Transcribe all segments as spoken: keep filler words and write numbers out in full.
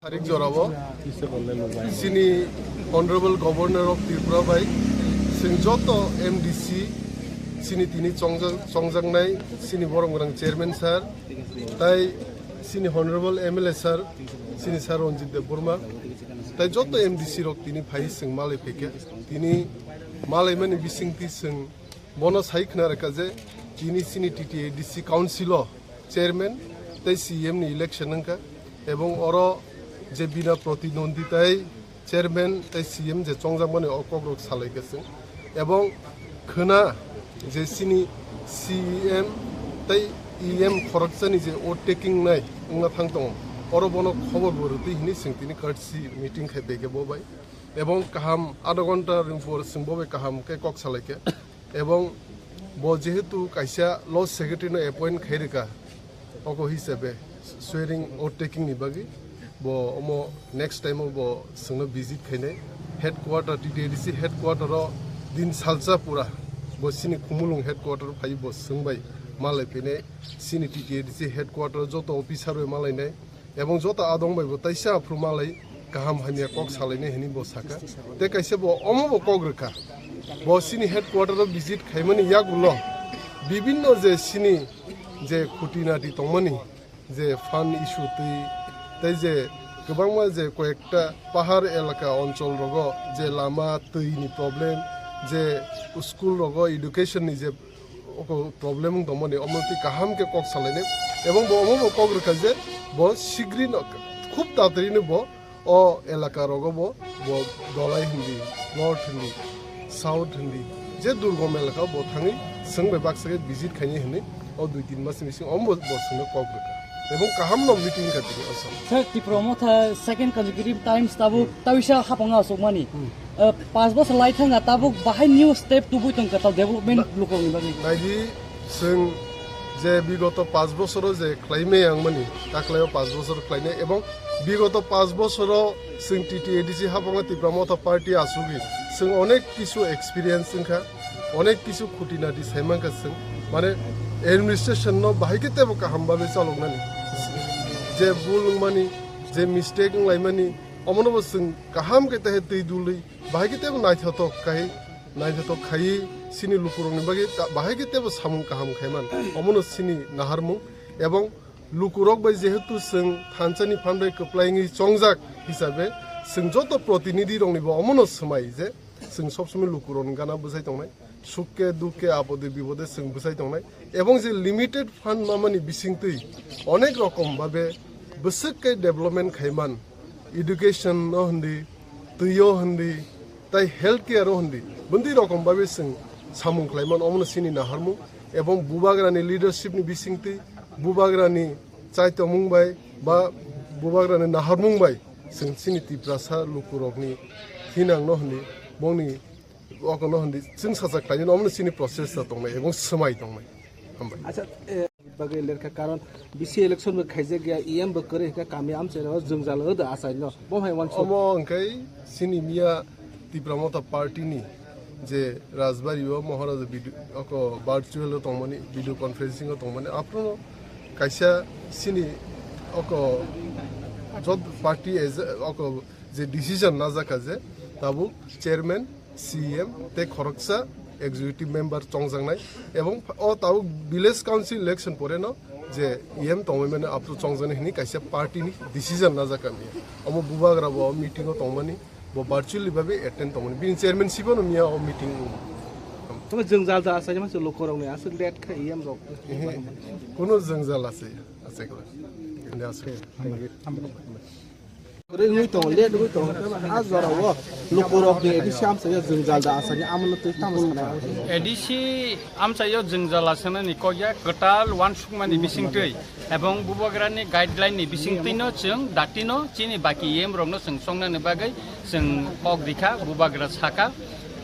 Tarik jorao chini Honorable Governor of Tripura bai chwng joto M D C chini tini chongjak-, chongjaknai chini borom gwnang chairman sir, tai chini Honorable M L A sir, chini sir Ranjit Debbarma, tai joto M D C rok tini phai chwng malai phaikha. Tini malaimani bisingtwi chwng bono sai khna rwkha je tini chini T T A D C council o chairman tei C E M ni election wngkha, ebong oro je bina protinondhi tai chairman tei C E M je chongjakmani o kokrok salaikha chwng, ebong khna je chini C E M tei E M khoroksani je oath taking nai wngna thang tongo, oro bono khobor bo rwtwi hinwi chwng tini courtesy meeting khai phaikha bo bai, ebong kaham adha ghonta ringpor chwng bo bai kaham khe kok salaikha. Ebong bo jehetu kaisa law secretary no appoint khai rwkha, oko hisabe swearing oath taking ni bagwi bo omo next time o bo chwngno visit khainai headquarter, T T A D C headquarter o din salsa pura bo chini Khumulwng headquarter o phai bo chwng bai malai phainai chini T T A D C headquarter o joto officer bai malainai. Ebong joto adong bai bo taisa aphuru malai kaham hamya kok salainai hinwi bo sakha. Tei kaisa bo omo bo kok rwkha. Bo chini headquarter o visit khaimani yagulo bibinno je chini je khuti nati tongmani je fund issue twi tei je kwbangma je koyekta pahar elaka onchol rogo je lama twi ni problem, je school rogo education ni je oko problem wng tongmani, omo twi kaham khe kok salainai. Ebong bo omo bo kok rwkha je bo sigri no khub tatari no bo o elaka rogo bo, bo Dholai hindi, North hindi, South hindi, je durgom elaka bo thangwi chwng bai baksa khe visit khainai hinwi o dui tin mas ni bising omo bo, bo chwngno kok rwkha. Ebong kaham no meeting kha tini o sal. Sir, Tipra Motha second consecutive times tabuk tawisa hapang asukmani. Hmm. Eh, pas bosor lai thangkha, tabuk bahai new step tubui tongkha, tal development lukurokni bagwi. Naidi, chwng je bigoto pas bosoro je khlaimai ang mani, taklaio pas bosor khlainai, ebong bigoto pas bosoro chwng T T A D C habango Tipra Motha Party asugwi chwng onek kisu experience wngkha, onek kisu khuti nati saimankha chwng, mane administration no bahai khe tebo kaham babe chaloknani, je bul wngmani, je mistake wnglaimani, omono bo chwng kaham khe tehe twi dului, bahai khe tebo naithothok khai, naithothok khaiwi chini lukurokni bagwi ta-, bahai khe tebo samung kaham khaiman. Omono chini naharmung. Ebong lukurok bai jehetu chwng thansani phan bai kwplai wngwi chongjak hisabe, chwng joto protinidhi rokni bo omono swmai je chwng sobsomoi lukurokni gana bwsai tongnai, sukhe dukhe apode bipode chwng bwsai tongnai. Ebong je limited fund mamani bisingtwi onek rokom babe bwswk khe development khaiman, education no hindi, twi o hindi, tai health care o hindi, bwndwi rokom babe chwng samung khlaimano, omono chini naharmung. Ebong bubagrani leadership ni bisingtwi, bubagrani chaitomung bai ba bubagrani naharmung bai chwng chini Tiprasa lukurokni thinang no hindi, bongni oko no hindi chwng sacha khlainani, omono chini process ta tongnai ebong swmai tongnai. Hambai. Acha, eh, bagwi lerkha, karon B C election bo khaijak ya, E M bo kwrwi hwnkha, kami amchairok jwngjal o da achaino. Bo hai wansuk. Omo hwnkhe chini miya Tipra Motha Party ni je Rajbari o Maharaja video, oko virtual o tongmani, video conferencing o tongmani, aphuru kaisa chini oko jot party as a, oko je decision najak kha je tabuk chairman, C E M tei khoroksa executive member chongjaknai, ebong o tabuk village council election pore no je E M tongwi mano aphuru chongjaknai hwnwi kaisa party ni decision najak kami. Omo bubagra bo meeting o tongmani, bo virtually babe attend tongmani. Bini chairmanship no miya o meeting. Tamo jwngjal da asai ma se lukurokni aswk let kha E M rok. Ehe, kuno jwngjal asai, asai kala. Ini asai. Rwngwi tongo, let wngwi tongo, a jorao lukurokni A D C amchaio jwngjal da asani, amono twi tamo sanai. A D C amchaio jwngjal asanani kokya kwtal wansukmani bisingtwi ebong bubagrani guideline ni bisingtwino chwng datino chini baki E M rokno chwng songnani bagwi chwng kok rikha, bubagra saka.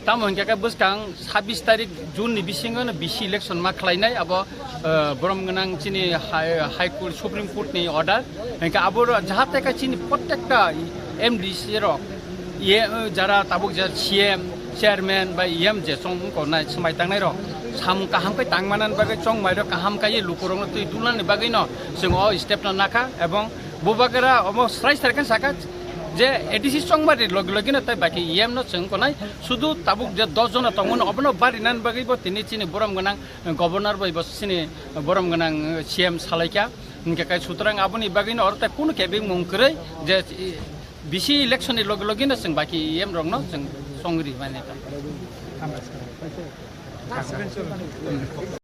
Tamo hwnkhe khe bwskang sabbish tarik June ni bisingo no B C election ma khlainai, abo, eh, borom gwnang chini High, High Court, Supreme Court ni order. Hwnkhe abo ro-, jahate khe chini prottekta M D C rok, ye, eh, jara tabuk je C M, chairman bai E M je chong wngkha nai swmai tangnai rok samung kaham khe tangmani bagwi chongmai rok kaham khe lukurokno twi dulnani bagwi no chwng o step no nakha, ebong Bubagra omo srai srai khe saka je A D C chongmari logi logi no tai baki E M no chwng konai sudu tabuk je dos jona tongmani obono bari nan bagwi bo tini chini borom gwnang governor bai bo chini borom gwnang C M salaikha. Hinkhe kai sutrang aboni bagwi no oro tai kunu kebeng mung kwrwi je bisi election ni logi logi no chwng baki E M rok no chwng chongri mani ta.